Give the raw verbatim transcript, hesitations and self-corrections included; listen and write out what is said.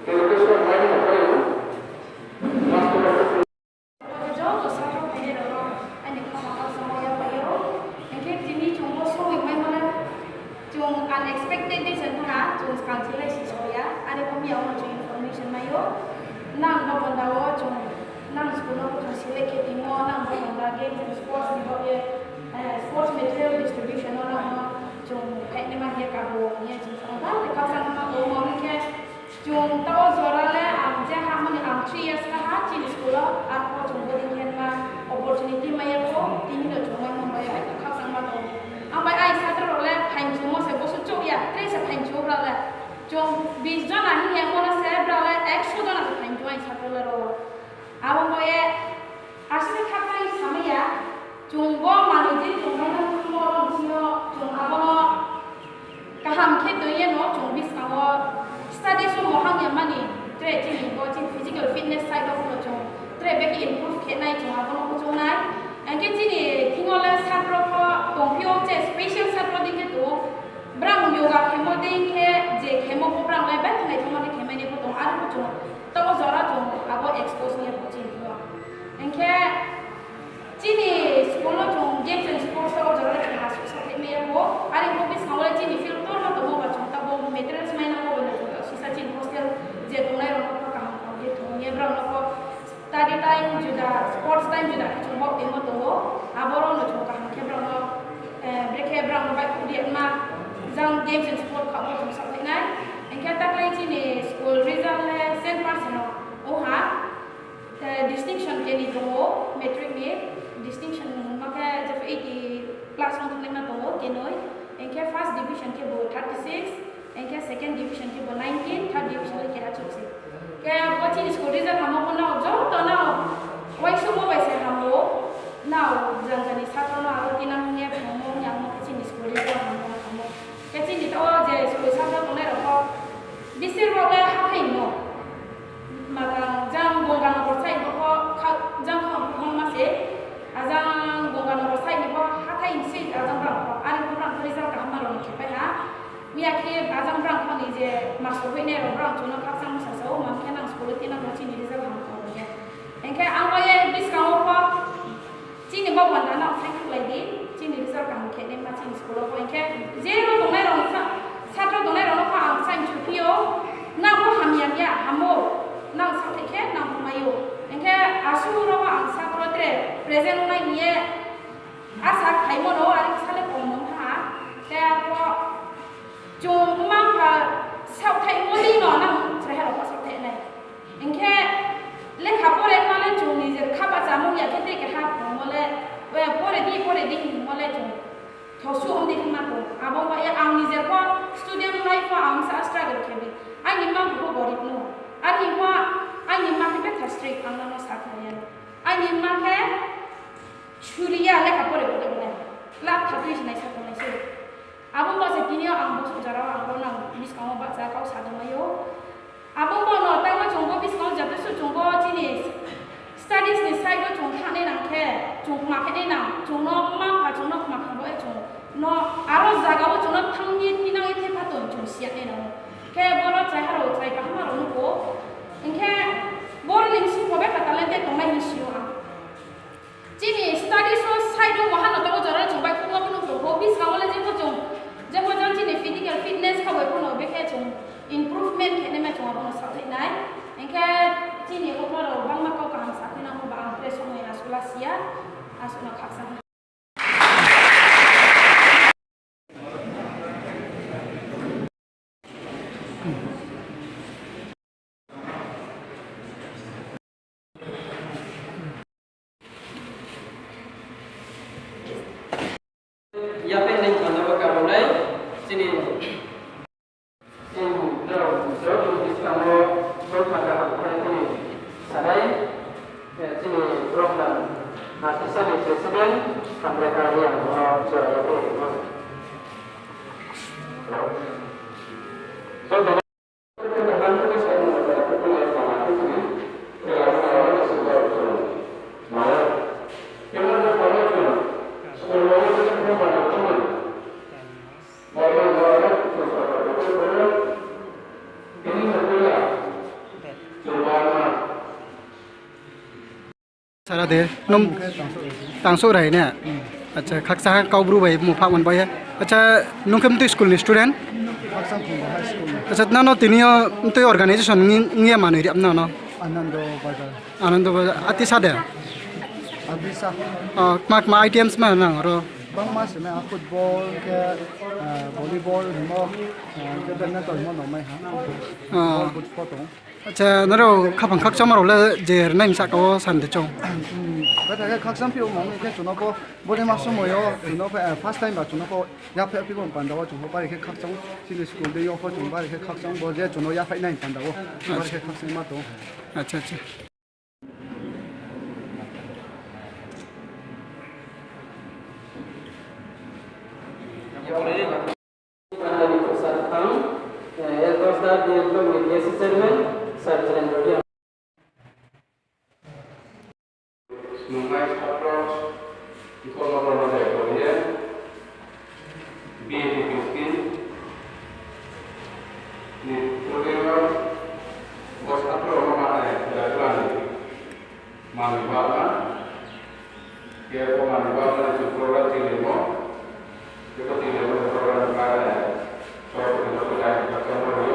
Education line ni pai ou. Joto satro phainai rao no aini khama kau samo yaphai ou. Hing khe tini chung bo somoi maimo le chung unexpected dei se thanng ha, chung skang se le si so ya. Are pho miya wo chung information mai ou. Nang bo panda wo chung, nang school no chung select khe timo, nang bo panda games and sports ni bo ye, eh, sports material distribution no nang no chung phainaima hing ye kabo hing ye chung sa, ba le khakchangma tongmo hing khe Chung taoh jora le ang je ha mani ang three years ka ha chini school wo, arpho chung bodei khe ma opportunity mai ya pho, tini no chung mai mung bai hai khakchangma tong. Ang bai ai satro rao le phaimchumo se bosu chouh ya, tre se phaimchu brao le. Chung bis jona hing ye mo no se brao le ekso jona se phaimchu ai satro le rao. Abo mo ye, asini khakchang samai ya, chung bo manoi je chung mai no mo no sing yo, chung abo no kaham khe tong ye no chung buskang wo studies wo mohang ya mani, tre chini bo chini physical fitness side wo pho no chung tre bekhe improve khe nai chung abo no uchung nai. Hing khe chini thing yo le satro pho tongphi ou, che special satro dei khe tong ou, brang yoga khemo dei khe, je khemo pho brang le betha naithoma khe khemai ni pho tong, aro pho chung taoh jora chung abo expose ong ye pho chini thing yo. Hing khe chini school no chung games and sports taoh jora le chung asuh sathai mai ya pho. Are pho buskang wo le chini field ktorma tongmo ba chung taoh bo materials mai nang bo bai no chung taoh sisa chini hostel je tongnai rao no pho kaham kaham khe thung ye brao no pho study time juda, sports time juda khe chung baoh tongmo tong ou. Abo rao no chung kaham khe brao no, eh, brekhe brao no baihkhouh ri ma, jang games and sports kha wo chung sathai nai. Hing khe taklai chini school result le cent percent no ong ha. Eh, distinction keni tong ou, matric ni distinction hingma khe jepho eighty plus ong thangnaima tong ou, kenoi. Hing khe first division khe bo thirty six, hing khe second division khe bo nineteen, third division le keha chouh se. Khe bo chini school result hamo pho nrao joto nrao uaingsouhmo bai se ham ou, nrao jang jani satro no aro tinang ye phungmo hing ye ang no khe chini school result hamo hamo. Khe chini taoh wo je school satro tongnai rao pho, bisir rao le hathái no. Matang jang Gonganagar side no pho, jang kha ma se, ajang Gonganagar side ni pho hathái ni se, ajang brang pho, are pho brang pho result kaham ma rao no khe pai ha. Miya khe ajang brang pho ni je master hoihnai rao brang chung no khakchangma sa sa ou, man khe nang school wo tinang no chini result ham khe. Hing khe ang bai ye buskang wo pho, chini bo panda nang saingkhuhlai di, chini result kaham khe naima chini school wo pho. Hing khe je rao tongnai rao, satro tongnai rao no pho ang saingchuphi ou, nang pho hamya ya, hamo, nang sathai khe nang pho mai ou. Hing khe asuh rao pho ang satro tre present ong nai hing ye asa khaimo no, are sa le kom nung ha. Khe arpho chung mma mpha saohthaimo ni no nang chrai ha rao pho saohthai nai. Hing khe lekha pore ma le chung nijer kha bahchamung ya khe tei keha phungmo le, eh, pore di, pore di hingmo le chung thosuh ong di hingma tong. Abo bai ye ang nijer pho student life wo ang sa struggle khe bi. Aini mma mpha pho gorib no. Aini mma, aini mma khe betha strict, ang no no sakhnari ya. Aini mma khe suri ya lekha pore bo de bo nai. Class thirty se nai sa tongnai se. Abo bo se tini yo ang bo jora wo ang bo nang buskang wo bahcha kau sa tongmai ou. Abo bo no tangmo chung bo buskang wo joto suh chung bo chini studies ni side wo chung thanngnai nang khe, chung kma khe nai nang, chung no mma mpha chung no kma khe bo ye chung no aro zaga wo chung no thanng ye tinang ye thepha tong chung si ya nai nang ou. Khe boro chrai ha rao chrai kaham rao nuh ou. Hing khe boro ni bsing pho betha talented tongnai hing si ou ang. Chini studies wo side wo maha no taoh wo jora chung baihkhouhmo pho no tong pho, buskang wo le jepho chung, jepho jang chini physical fitness kha bai pho no bekhe chung improvement khe naima chung abo no saohthai nai. Hing khe chini houhgra rao bangma kau kaham sakhnai nangmo ba ang tre somoi asuh la si ya, asuh no khakchang ha. Yapeng ni thanda bo kabo nai, chini, chini, no, joto ni buskang wo, bo thanda bo khe chini sanai, eh, chini program, ah, sisa ni president, Hamrai Kariang, no, jora yapeng, no. Sara de, nung Tangsoh Rai ne? Acha, khakchang ha Kaubru bai mung phah man bai ye. Acha, nung khe mtui school ni student? Acha, nano tini yo mtui organization ngi ye manoi ri nano? Anando Bazar. Ati sa de? Kma kma items ma nang ro? Bangma se ma, football khe, volleyball himo, khe badminton himo no mai ha. Football tong. Acha, nrao khaphang khakchangma rao le je rinai msa ka wo sandi chung. Betha khe khakchang phi ou, mami khe chung no pho, bo de ma somoi yo chung no pho, first time ba chung no pho, yaphaih phi bo panda wo chung pho bari khe khakchang, chini school de yo pho chung bari khe khakchang, bo je chung no yaphaih nai panda wo, bari khe khakchangma tong. Acha, acha. Sir Thang, Elder Sir, D M Block ni Vice Chairman, Sir Chirendra Reang. Nungnai satro, iko no no de ko ye, B A P P scheme ni program wo, bo satro no mane, jatla ni, mane bana, khe bo mane bana ni program chini mo, khe bo chini mo program ni bana, so ko ni ko lai ka mo.